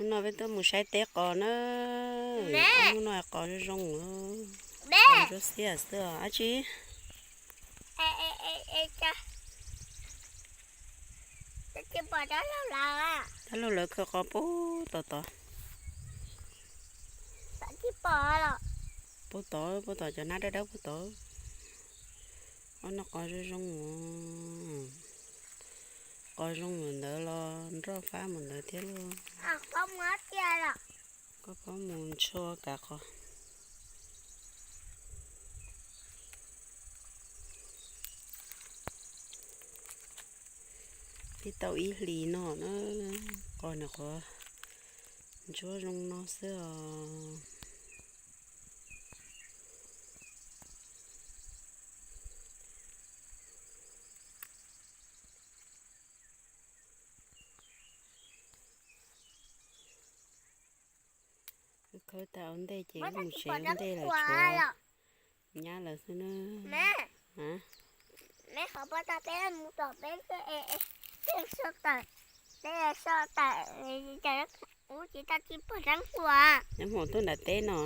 No peb tuaj mus saib teb qos na. Hnub no qos zoo zoo, qos ntsuab xiab xwb os dab tsi. Dab laug lawv khaws qos puag tom tod. Puag tod, puag tom cov nab dawb dawb puag tod. Ob no qos zoo zoo, qos zoo mus ntawd los nroj fab mus ntawd thiab lauj. Koj phob mus ntshua kav qos. Pib tau ib hlis no na, qos nws qhuav ntsuab zoo no xwb os. Khawb tau ntej ces mus tsev ntej lawm, tshuav nyab lawv xwb na. Qhov pab tag peb mus tom peb, peb so tawm, peb so tawm, ub tsis tau tsis pom Yeeb Huam. Yeeb Huam tuaj nram teb no.